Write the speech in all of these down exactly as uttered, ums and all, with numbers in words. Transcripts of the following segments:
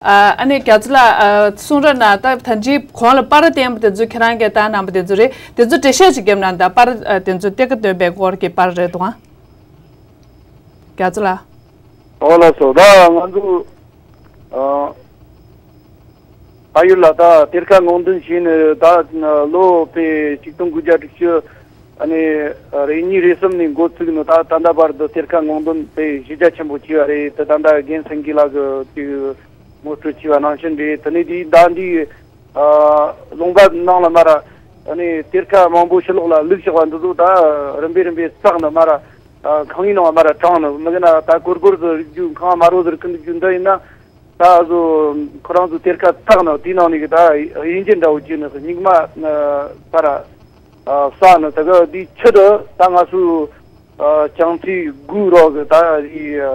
ཨ་ཨ་ནི་རྒྱ་མཚོ་ལགས། ཨ་གསུང་རབ་ནང་ད་ད་ཅི་གོང་ལ་པར་བསྟན་པ་དེ་ཚོ་ཁྱེད་རང་གིས་བཏང་གནང་པ་དེ་ཚོ་རེད། དེ་ཚོ་འགྲེལ་བཤད་ཅིག་བརྒྱབ་ན། ད་པར་ཨ་དེ་ཚོ་གཏེར་ཁ་འདོན་པའི་སྐོར་གྱི་པར་རེད་འདུག་ཨ། རྒྱ་མཚོ་ལགས། ཨོ་ལགས་སོ། ད་ང་ཚོ་ཨ་ཕ་ཡུལ་ལ་ད་གཏེར་ཁ་སྔོག་འདོན་བྱས་ནས་ད་ལོ་དཔེ་ཆིག་སྟོང་དགུ་བརྒྱ་དྲུག་ཅུ་ཨ་ནི་རེ་གཉིས་རེ་གསུམ་ནས་འགོ་བཙུགས་ནས་ད་ད་ལྟ་བར་དུ་གཏེར་ཁ་སྔོག་འདོན་དཔེ་གཞི་རྒྱ་ཆེན་པོ་བྱས་པ་རེད། ད་ད་ལྟ་རྒན་སེང་གེ་ལགས་ཀྱིས་ཅིག་ངོ་སྤྲོད་བྱས་པ་ནང་བཞིན་རེད། དེ་ནས་དེའི་ཟླ་འདིའི་ཨ་ལུང་པ་ནང་ལ་མར་ཨ་ནི་གཏེར་ཁ་མང་པོ་ཕྱི་ལོགས་ལ་བླུགས་བཞག་པ་འདི་ཚོ་ད་རིམ་པས་རིམ་པས་བསགས་ནས་མར་ཨ་ཁང་ཡིག་ནང་མར་དྲངས་ནས། མི་གི་ན་ད་གོར་གོར་དུ་རིག་རྒྱུ། ཁང་དམར་རོ་དུ་རིག་གི་འདུག་རྒྱུ་འདི་ཡིན་ན། ད་གཟོད་ཁོ་རང་ཚོ་གཏེར་ཁ་བཏགས་ནས་དེའི་ནང་ནས་གི་ད་དབྱིན་ཇི་འདྲ་བོ་བྱས་ནས་སྙིགས་མ་ཨ་ཕར་ཨ་བསགས་ནས། དེ་གི་དེའི་ཆེད་དུ་ད་ང་ཚོ་ཨ་ཅང་ཚེ་དགུ་རོགས་གི་ད་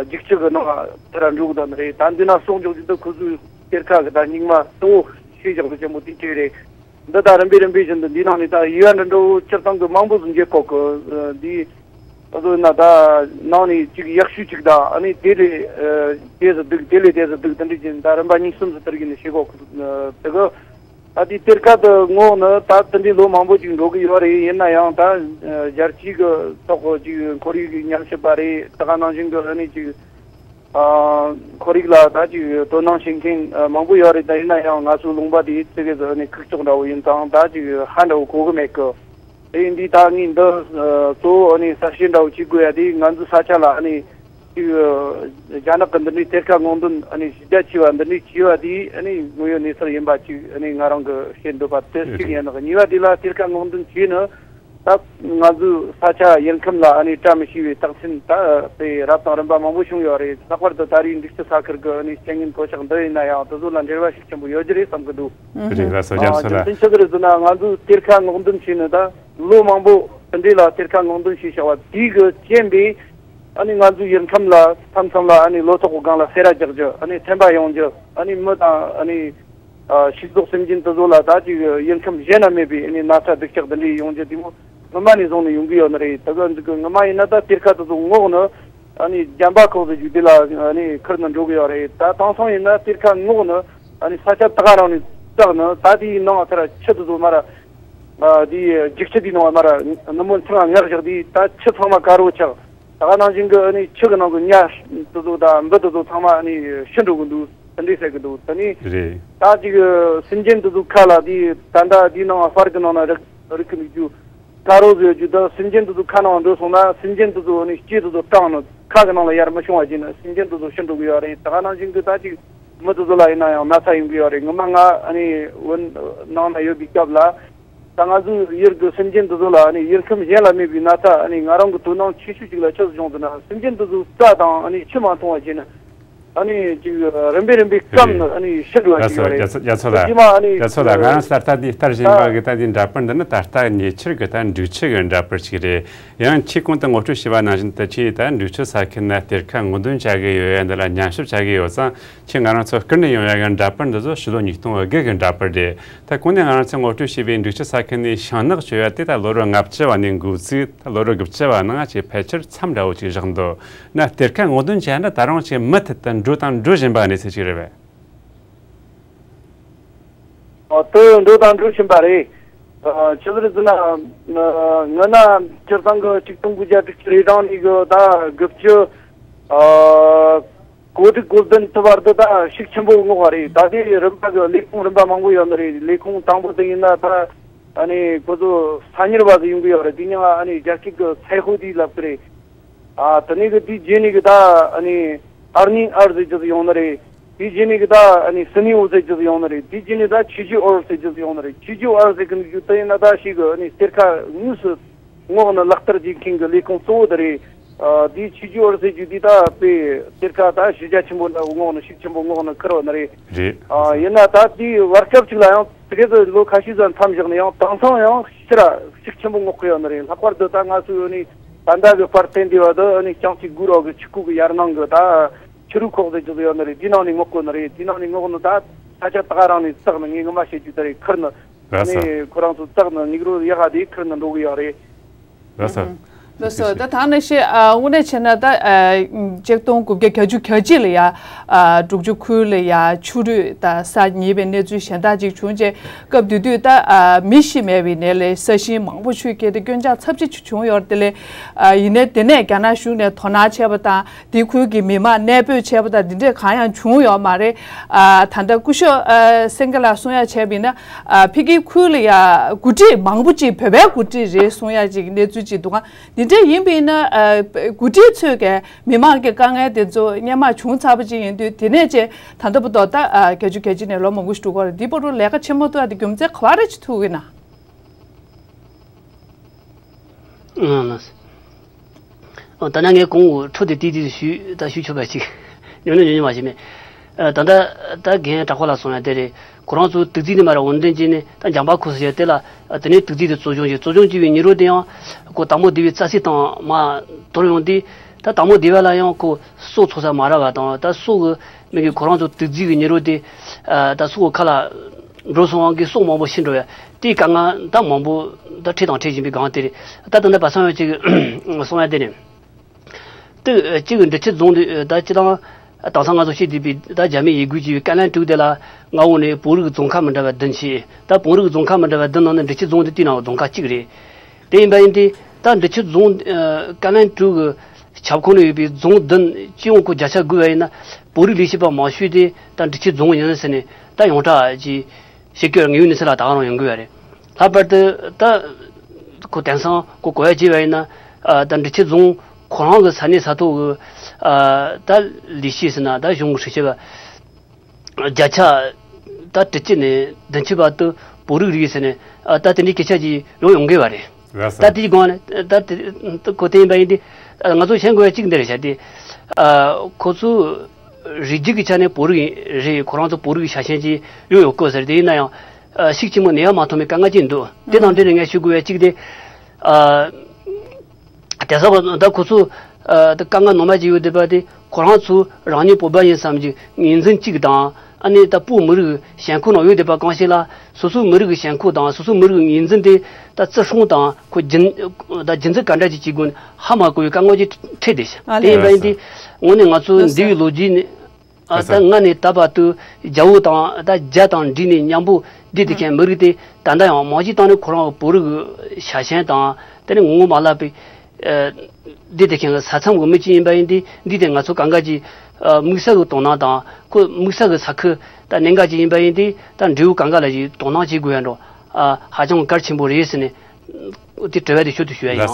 རྒྱུག་ཆུ་གི་ནང་དེ་ར་འགྲོ་གི་ད་ནི་རེད། ད་འདི་ན་གསོག་འཇོག་རྒྱུ་འདི་ཁོ་ཚོའི་གཏེར་ཁ་གི་ད་སྙིགས་མ་གཙོ་བོ་ཤེས་བཞག་ནི་ཆེན་པོ་དེ་གཅིག་རེད། འདི་ད་རིམ་པས་རིམ་པས་བཞིན་དུ་འདིའི་ནང་ནས་ད་ཡུལ་བ་འདྲ་འདྲ་བོ་སྤྱིར་བཏང་གི་མང་པོ་ཟིག་འགྱེད་གོ་གི། འདི་ཨ་ཟོ་ན་ད་ནང་ནས་ཅིག་ཡག་ཤོས་ཅིག་དང་། ཨ་ནི་དེ་ལས་ཨ་དེ་ཟིག་འདུག་དེ་ལས་དེ་ཟིག་འདུག་དེ་འདྲ་ཅིག་ད་རིམ་པ་གཉིས་གསུམ་ཟིག་དེར་གྱིས་ནས་བྱེད་གོ་གི། དེ་གི་ད་དེའི་གཏེར་ཁ་དེ་སྔོག་ནས་ད་དེ་འདྲའི་ལོ་མང་པོ་ཅིག་འགྲོ་གི་ཡོད་རེད། ཡིན་ན་ཡང་ད་ཨ་རྒྱལ་སྤྱིའི་གི་ཐོག་གི་ཅིག་ཁོར་ཡུག་གི་ཉམས་ཞིབ་པ་རེད། ད་ག་ནང་བཞིན་གི་ཨ་ནི་ཅིག་ཨ་ཁོར་ཡུག་ལ་ད་ཅིག་དོ་སྣང་བྱེད་མཁན་ཨ་མང་པོ་ཡོད་རེད། ད་ཡིན་ན་ཡང་ང་ཚོའི་ལུང་པ་དེ་ཙི་གེ་ཟིག་ཨ་ནི་ཁུག་ཀྱོག་འདྲ་བོ་ཡིན་ཙང་ད་ཅིག་ཧ་འདྲ་བོ་གོ་གི་མེད་གི། དེ་ཡིན་དུས་ད་ངས་འདི་ཨ་གཙོ་བོ་ཨ་ནི་གསལ་བཤད་འདྲ་བོ་བྱེད་དགོས་ཡ་དེ། ང་ཚོའི་ས་ཆ་ལ་ཨ་ནི་ཅིག་ཨ་རྒྱ་ནག་གི་འདི་འདྲའི་གཏེར་ཁ་སྔོག་འདོན་ཨ་ནི་གཞི་རྒྱ་ཆེ་བ་འདི་འདྲའི་བྱས་པ་དེ་ཨ་ནི་དངོས་ཡོད་གནས་ཚུལ་ཡིན་པ་ཅིག་ཨ་ནི་ང་རང་གི་བཤད་འདོད་པ་དེ་གཅིག་ཡིན། གཉིས་པ་དེ་ལ་གཏེར་ཁ་སྔོག་འདོན་བྱས་ནས། ད་ང་ཚོའི་ས་ཆ་ཡུལ་ཁམས་ལ་ཨ་ནི་བཀྲ་མི་ཤིས་པའི་རྟགས་མཚན་ད་དཔེ་རབ་དང་རིམ་པ་མང་པོ་བྱུང་ཡོད་རེད། ལྷག་པར་དུ་ད་རེས་འབྲུག་སྐྱིད་ས་ཁུལ་གྱི་ཨ་ནི་རྐྱེན་ངན་གོད་ཆག་འདི་ཡིན་ན་ཡང་དེ་ཚོ་ལ་འབྲེལ་བ་ཤུགས་ཆེན་པོ་ཡོད་རྒྱུ་རེད་བསམ་གྱི་འདུག། རེད་ལགས་སོ། རྒྱ་མཚོ་ལགས། རྒྱུ་མཚན་ཆི་ཟིག་རེད་ཟེར་ན། ང་ཚོས་གཏེར་ཁ་སྔོག་འདོན་བྱས་ནས་ད་ལོ་མང་པོ་དེ་འདྲའི་ལ་གཏེར་ཁ་སྔོག་འདོན་བྱས་བཞག་པ་དེའི་གི་རྐྱེན་པས་ཨ་ནི་ང་ཚོའི་ཡུལ་ཁམས་ལ་མཚམས་མཚམས་ལ་ཨ་ནི་ལོ་ཏོག་གི་སྒང་ལ་སེ་ར་རྒྱག་རྒྱུ། ཨ་ནི་ཐན་པ་ཡོང་རྒྱུ། ཨ་ནི་མི་དང་ཨ་ནི་ཨ་ཕྱུགས་ཟོག་སེམས་ཅན་དེ་ཚོ་ལ་ད་ཅིག་ཡུལ་ཁམས་གཞན་ན་མེད་པའི་ཨ་ནི་ན་ཚ་སྡུག་ཅག་འདི་འདྲའི་ཡོང་རྒྱུ་དེ་མོ་སྔོན་མ་ནས་བཟུང་ནས་ཡོང་གི་ཡོད་ནི་རེད། ད་ག་འདི་གི་སྔོན་མ་ཡིན་ན་ད་གཏེར་ཁ་དེ་ཚོ་སྔོག་ནས་ཨ་ནི་རྒྱམ་པ་ཁོག་ཟེར་རྒྱུ་དེ་ལ་ཨ་ནི་ཁུར་ནས་འགྲོ་གི་ཡོད་རེད། ད་དེང་སང་ཡིན་ན་གཏེར་ཁ་སྔོག་ནས་ཨ་ནི་ས་ཆ་ད་ག་རང་ནས་བཙགས་ནས། ད་དེའི་ནང་ཚར་ཆུ་དེ་ཚོ་མར་ཨ་དེའི་རྒྱུག་ཆུ་དེའི་ནང་མར་ནུབ་མོ་ཚང་མ་ངག་བཞག་དུས་ད་ཆུ་ཚང་མ་དཀར་བོ་ཆགས། ད་ག་ནང་བཞིན་གྱི་ཨ་ནི་ཆུ་གི་ནང་གི་ཉ་དེ་ཚོ་དང་འབུ་དེ་ཚོ་ཚང་མ་ཨ་ནི་ཤི་འགྲོ་གི་འདུག། དེ་འདྲས་ཟེར་གི་འདུག། དེ་ནི་རེད། ད་ཅིག་སེམས་ཅན་དེ་ཚོ་ཁ་ལ་དེ་ད་ལྟ་དེའི་ནང་དཔར་གི་ནང་ན་རིག་རིག་གི་འདུག་རྒྱུ། དཀར་རོ་བཟོས་རྒྱུ་དང་། སེམས་ཅན་དེ་ཚོ་ཁ་ནང་འགྲོ་སོང་ན་སེམས་ཅན་དེ་ཚོ་ཨ་ནི་ལྕེ་དེ་ཚོ་སྐྲངས་ནས་ཁ་གི་ནང་ལ་ཡར་མི་ཤོང་བ་བྱས་ནས་སེམས་ཅན་དེ་ཚོ་ཤི་འགྲོ་གི་ཡོད་རེད། ད་ག་ནང་བཞིན་གྱི་ད་ཅིག་མི་དེ་ཚོ་ལ་ཡིན་ན་ཡང་ན་ཚ་ཡོང་གི་ཡོད་རེད། ངོ་མ་ང་ཨ་ནི་བོད་ནང་ན་ཡོད་པའི་སྐབས་ལ། ད་ང་ཚོའི་ཡུལ་གྱི་སེམས་ཅན་འདི་ཚོ་ལ་ཨ་ནི་ཡུལ་ཁམས་གཞན་ལ་མེད་པའི་ན་ཚ། ཨ་ནི་ང་རང་གི་དོ་སྣང་ཆེ་ཤོས་ཅིག་ལ་ཆི་ཟིག་བྱུང་ཟེར་ན། སེམས་ཅན་འདི་ཚོ་རྩྭ་དང་ཨ་ནི་ཆུ་མ་འཐུང་བ་བྱས་ན་ཨ་ནི་ཅིག་རིམ་པས་རིམ་པས་སྐམ་ནས་ཨ་ནི་ཤི་འགྲོ་བ་ཞིག་ཡོད་རེད། རྒྱ་མཚོ་ལགས། རྗེས་མ་ཨ་ནི་རྒྱ་མཚོ་ལགས། ང་རང་ཚོ་ད་ལྟ་འདི་ལྟར་བཞིན་པ་གི་ད་འདི་འདྲ་པར་འདི་ནི་ད་ལྟ་ཉེ་ཆར་གི་ད་འབྲུག་ཆུ་གི་འདྲ་པར་ཅིག་རེད། ཡང་ཁྱེད་གོང་དུ་ངོ་སྤྲོད་བྱས་པ་ནང་བཞིན་དུ་ཁྱེད་ད་འབྲུག་ཆུ་ས་ཁུལ་ན་གཏེར་ཁ་སྔོག་འདོན་བྱ་གི་ཡོད། འདི་ལ་ཉམས་ཞིབ་བྱ་གི་ཡོད་ཙང་། ཁྱེད་ང་རང་ཚོ་བསྐུར་ནས་ཡོང་ཡ་གི་འདྲ་པར་འདི་ཚོ་ཕྱི་ལོ་ཉིས་སྟོང་དགུ་གི་འདྲ་པར་རེད། ད་གོང་ནས་ང་རང་ཚོས་ངོ་སྤྲོད་བྱས་པའི་འབྲུག་ཆུ་ས་ཁུལ་ནས་ཤིང་ནགས་གཅོད་ཡ་དེ་ད་ལོ་རབས་ལྔ་བཅུ་བ་ནས་འགོ་བཙུགས། ད་ལོ་རབས་དགུ་བཅུ་བ་ནང་ཅིག་ཕལ་ཆེར་མཚམས་འདྲ་བོ་ཅིག་བཞག་འདུག། ན་གཏེར་ཁ་སྔོག་འདོན་བྱས་ན་ད་རུང་ཅིག་མུ་མཐུད་དུ་འགྲོ་དང་འགྲོ་བཞིན་པ་གནས་ཚུལ་ཅིག་རེད་པས། ཨ། དེ་འགྲོ་དང་འགྲོ་བཞིན་པ་རེད། ཨ། ཆི་ཟིག་རེད་ཟེར་ན། ཨ། སྔོན་ན་སྤྱིར་བཏང་གི་ཆིག་སྟོང་དགུ་བརྒྱ་དྲུག་ཅུ་རེ་གྲངས་ནས་གི་ད་དགུ་བཅུ། ཨ། གོ་དྲུག་གོ་བདུན་དུ་བར་དུ་ད་ཤུགས་ཆེན་པོ་སྔོག་པ་རེད། ད་ལྟའི་རིམ་པ་གི་ལས་ཁུངས་རིམ་པ་མང་པོ་ཡོད་ནི་རེད། ལས་ཁུངས་དང་པོ་དེ་ཡིན་ན་ད་ཨ་ནི་ཁོ་ཚོ་ས་གཉེར་བ་ཟིག་ཡོང་གི་ཡོད་རེད། དེ་ཉིན་ཨ་ནི་རྒྱ་སྐད་གི་ཚའེ་ཧོ་དེ་ལབ་གི་རེད། ཨ། དེ་ནས་གི་དེའི་རྗེས་ནས་གི་ད་ཨ་ནི་ཨར་ནི་ཨར་ཟེར་རྒྱུ་ཟིག་ཡོང་ནི་རེད། དེའི་རྗེས་ནས་གི་ད་ཨ་ནི་སི་ནི་འོ་ཟེར་རྒྱུ་ཟིག་ཡོང་ནི་རེད། དེའི་རྗེས་ནས་ད་ཆི་ཇི་ཨོར་ཟེར་རྒྱུ་ཟིག་ཡོང་ནི་རེད། ཆི་ཇི་ཨོར་ཟེར་གི་འདུག་རྒྱུ་དེ་ཡིན་ན་ད་ཞིག་གི་ཨ་ནི་གཏེར་ཁ་དངོས་སུ་སྔོག་ནས་ལག་བསྟར་བྱེད་མཁན་གི་ལས་ཁུངས་གཙོ་བོ་དེ་རེད། ཨ། དེའི་ཆི་ཇི་ཨོར་ཟེར་རྒྱུ་དེ་ད་དཔེ་གཏེར་ཁ་ད་གཞི་རྒྱ་ཆེན་པོ་འདྲ་བོ་སྔོག་ནས་ཤུགས་ཆེན་པོ་སྔོག་ནས་ཁུར་བ་ནི་རེད། རེད། ཨ། ཡིན་ན་ད་དེའི་བར་སྐབས་ཅིག་ལ་ཡང་དེ་ག་ཚོད་ལོ་ཁ་ཤས་ཙམ་མཚམས་བཞག་ནས་ཡང་དེང་སང་ཡང་ཕྱིར་ཤུགས་ཆེན་པོ་སྔོག་གི་ཡོད་ནི་རེད། ལྷག་པར་དུ་ད་ང་ཚོའི་ཨ་ནི་ད་ལྟ་གི་པར་བསྟན་བསྡད་པ་དེ་ཨ་ནི་ལྕང་སྤྱི་དགུ་རོགས་ཀྱི་ཆུ་ཁུག་གི་ཡར་ནང་གི་ད་ཆུ་རུད་ཁོག་ཟེར་རྒྱུ་ཡོད་ནི་རེད། དེའི་ནང་ནས་སྔོག་གོ་ནི་རེད། དེའི་ནང་ནས་སྔོག་ནི་ད་ས་ཆ་ད་ག་རང་ནས་བཙགས་ནས། ངས་ངོ་མ་བཤད་རྒྱུ་དེ་རེད། ཁུར་ནི། ལགས་སོ། ཨ་ནི་ཁོ་རང་ཚོ་བཙགས་ནས་སྙིགས་རོ་ཡག་ག་དེ་ཁུར་ནས་འགྲོ་གི་ཡོད་རེད། ལགས་སོ། ཨུ་ཧུ། ལགས་སོ། ད་ད་ནང་བཞིན་ཨ་དངོས་གནས་བྱས་ན་ད་ཨ་ཆིག་སྟོང་དགུ་བརྒྱ་བརྒྱད་ཅུ་གྱ་གཅིག་ལ་ཡ་ཨ་འབྲུག་ཆུ་ཁུལ་ལ་ཡ་ཆུ་རུད་ད་ས་ཉིལ་བའི་གནས་ཚུལ་གཞན་དག་ཅིག་བྱུང་རྗེས་སྐབས་དེ་དུས་ད་ཨ་མི་ཤི་མེད་པའི་ནས་ལས་ས་ཞིང་མང་པོ་ཆུས་ཁྱེར་ཏེ་སྐྱོན་ཆག་ཚབས་ཆེ་བྱུང་ཡོད་རེད། དེ་ལས་ཨ་ཡིན་ནའི་དེ་ནས་རྒྱ་ནག་གཞུང་ནས་དོ་སྣང་བྱས་པ་དང་དེ་ཁུལ་གྱི་མི་མང་གནས་སྤོས་བྱས་པ་དང་འདི་འདྲས་གང་ཡང་བྱུང་ཡོད་མ་རེད། ཨ་ད་ལྟ་སྐུ་ཞབས་ཨ་སེང་གེ་ལགས་གསུང་ཡ་བྱས་པ་ཡིན་ན་ཨ་ཕ་གི་ཁུལ་ལ་ཡ་འགོ་ཁྲིད་མང་པོ་ཅིག་བོད་པའི་འགོ་ཁྲིད་རེད་གསུང་ཡ་ཅིག་གནས་ཚུལ་ཅིག་འདུག་ག་འདི་འདྲ་ཡིན་པ་ཡིན་ན་ཨ་འགོ་ཁྲིད་ཚོས་ཀྱི་མི་མང་གི་དཀའ་ངལ་དེ་ཚོ་སྔོན་མ་བྱུང་ཚར་བ་ཅིག་ཡིན་དུས་དེ་ནས་ཅེ་ད་ལྟ་བར་དུ་ད་ཨ་བརྒྱད་ཅུ་གྱ་གཅིག་ནས་ལོ་མང་པོ་ཞིག་འགྲོ་གི་རེད། འདི་བར་དུ་ལས་ཀ་ཆེན་མོ་ཐུག་ཡ་དེ་རྒྱུ་མཚན་ག་བ་རེ་ཅིག་ཐུག་ཡིན་ན། ཨང་ལགས། ཨོ་ད་ནང་ངས་གོང་འཕྲོ་དེ་ཏིག་ཏིག་ཞུས་ད་ཞུས་ཆོག་པ་ཅིག་ཉུང་ཉུང་ཉུང་མ་ཞིག་མེད། ཨ་ད་ལྟ་ད་རྒན་གྲགས་པ་ལགས་གསུང་ཡ་དེ་རེད། ཁོ་རང་ཚོ་དུག་རྫས་དེ་མ་ར་འོ་འདྲ་བྱས་ནས་ད་འཇམ་པ་ཁུ་སི་ཡ་དེ་ལ་ཨ་དེ་ནས་དུག་རྫས་དེ་བཙོ་སྦྱོང་བྱས། བཙོ་སྦྱོང་བྱས་པའི་མྱི་རོ་དེ་ཡང་ཁོ་དྭངས་མོ་སྡེ་བའི་རྩྭ་སའི་སྟེང་མར་དོར་ཡོང་དུས་ད་དྭངས་མོ་སྡེ་བ་ལ་ཡང་ཁོ་སྲོག་འཚོ་ས་མ་རག་པ་དང་ད་སྲོག་གི་མི་གི་ཁོ་རང་ཚོ་དུག་རྫས་ཀྱི་མྱི་རོ་དེ་ཨ་ད་སྲོག་གི་ཁ་ལ་འགྲོ་སོང་གི་སྲོག་མང་པོ་ཤི་འགྲོ་ཡ་དེའི་དཀའ་ངལ་ད་མང་པོ་ད་འཕྲད་དང་འཕྲད་བཞིན་པའི་སྒང་དེ་རེད། ད་ད་ནི་བ་སང་ཡང་ཅིག་གསུང་ཡ་དེ་རེད། དེ་གཅིག་གི་འབྲི་ཆུ་རྫོང་དེ་ད་སྤྱི་བཏང་དེང་སང་ང་ཚོ་ཤེས་བསྡད་པའི་ད་རྒྱ་མི་ཡི་གུ་བྱས་པའི་ཀ་ལན་དྲུག་དེ་ལ་མངའ་འོག་ནས་བོད་རིགས་རྫོང་ཁག་མི་འདྲ་བ་བདུན་ཞིག་ད་བོད་རིགས་རྫོང་ཁག་མི་འདྲ་བ་བདུན་ནང་ནས་འབྲི་ཆུ་རྫོང་དེ་དེའི་ནང་རྫོང་ཁག་གཅིག་རེད། དེ་ཡིན་པ་ཡིན་དུས་ད་འབྲི་ཆུ་རྫོང་ཀ་ལན་དྲུག་གི་ཁྱབ་ཁོངས་ནས་ཡོད་པའི་རྫོང་བདུན་སྤྱི་ཡོངས་ཁོ་བརྒྱ་ཆ་དགུ་བ་ཡིན་ན་བོད་རིགས་ལས་བྱེད་པ་མང་ཤོས་དེ་ད་འབྲི་ཆུ་རྫོང་ཡིན་ཟེར་ནས་ད་ཡོངས་གྲགས་ཀྱི་ཞིག་སྐྱོར་ངེས་ཡོད་ནི་ཚེ་ལ་ད་ག་རང་ཡོང་གི་ཡོད་རེད། ལྷག་པར་དུ་ད་ཁོ་དེང་སང་ཁོ་གོ་ཡ་བྱས་པ་ཡིན་ན་ཨ་ད་འབྲི་ཆུ་རྫོང་ཁོ་རང་གི་ས་གནས་ས་ཐོག་གི་ཨ་ད་ལས་བྱེད་ཟེར་ན་ད་གཞུང་གི་སྲིད་བྱུས་པ་བརྒྱ་ཆ་ད་དྲུག་ཅུ་ནས་བདུན་ཅུ་བར་དུ་བོད་རིགས་རེད་ཟེར་ནས་ཨ་ད་དེ་འདྲའི་སྐད་ཆ་ཅིག་ཡོང་ཡོང་གི་ཡོད་རེད། ལགས་སོ། ད་དེའི་སྒང་ནས་ད་དེ་ཁོ་དེ་ཡིན་པ་ཡིན་ཏེ་ཨ་ང་ཚོ་ཤེས་དགོས་ཡ་གཅིག་འདི་རེད་བྱ་སྟེ་ཨ་ཁོ་ཚོ་རིགས་རྒྱུད་ཀྱི་ཆ་ནས་བོད་རིགས་རེད། ཁོ་རང་ཚོ་བོད་རིགས་ཤ་ཞེན་ཅིག་ཡོད་ཡོད་སྐོར་ཟེར། དེ་ཡིན་ན་ཡང་ཨ་ཤུགས་ཆེན་པོ་ནད་ཡམས་མ་ཐོན་པའི་དཀའ་ངལ་ཅིག་འདུག་དེ་དང་འབྲེལ་ནས་ངས་ཞུ་དགོས་ཡ་གཅིག་དེ་ཨ་དེང་སང་ད་ཁོ་ཚོ་ཨ་ད་དཀའ་ངལ་ནོར་མ་ཅིག་ཡོད་བསྡད་པ་དེ་ཁོ་རང་ཚོ་རང་ཉིད་བོད་པ་ཡིན་བསམ་གྱི་ངོས་འཛིན་གཅིག་དང་ཨ་ནི་ད་བོད་མི་རིགས་ཞེན་ཁོག་ནང་ཡོད་བསྡད་པ་གང་ཞིག་ལ་སོ་སོའི་མི་རིགས་ཀྱི་ཞེན་ཁོག་དང་སོ་སོའི་མི་རིགས་ངོས་འཛིན་དེ་ད་བརྩི་སྲུང་དང་ཁོ་རྒྱུན་ད་རྒྱུན་འཛིན་ག་འདྲ་ཅིག་བྱེད་དགོས་ནི་ཧ་མ་གོ་བའི་དཀའ་ངལ་ཅིག་འཕྲད་བསྡད་ཤག་ཨ་དེ་ཡིན་པ་ཡིན་ཏེ་དངོས་གནས་ང་ཚོ་འདས་པའི་ལོ་རྒྱུས་ནས་ཨ་ད་སྔ་ནས་ད་བར་དུ་རྒྱ་བོད་དང་ད་རྒྱ་དང་འདྲེས་ནས་མཉམ་པོ་བསྡད་བསྡད་མཁན་མི་རིགས་དེ་ད་ལྟ་ཡང་མང་ཆེ་བཏང་ནས་ཁོ་རང་གི་བོད་རིགས་ཀྱི་ཤ་ཞེན་དང་དེ་ནས་ངོ་མ་ལབ་པའི་ཨ་འདི་དེ་ཁྱེད་ཀྱི་ས་མཚམས་ཀྱི་མི་གཅིག་ཡིན་པ་ཡིན་དུས་འདི་དེ་ང་ཚོ་གང་ག་ཅིག་ཨ་དམིགས་བསལ་གྱི་དོ་སྣང་དང་ཁོ་དམིགས་བསལ་གྱི་ས་ཁུལ་ད་གནད་འགག་ཅིག་ཡིན་པ་ཡིན་དུས་ད་འབྲེལ་ཡོད་གང་ག་ལ་ཅིག་དོ་སྣང་བྱེད་དགོས་ཡ་འགྲོ་ཨ་ཧ་ཅང་གལ་ཆེན་པོ་རེད་ཟེར་ནས་དེ་དྲི་བ་དེ་ཞུ་དུ་ཞུ་ཡ་ཡིན།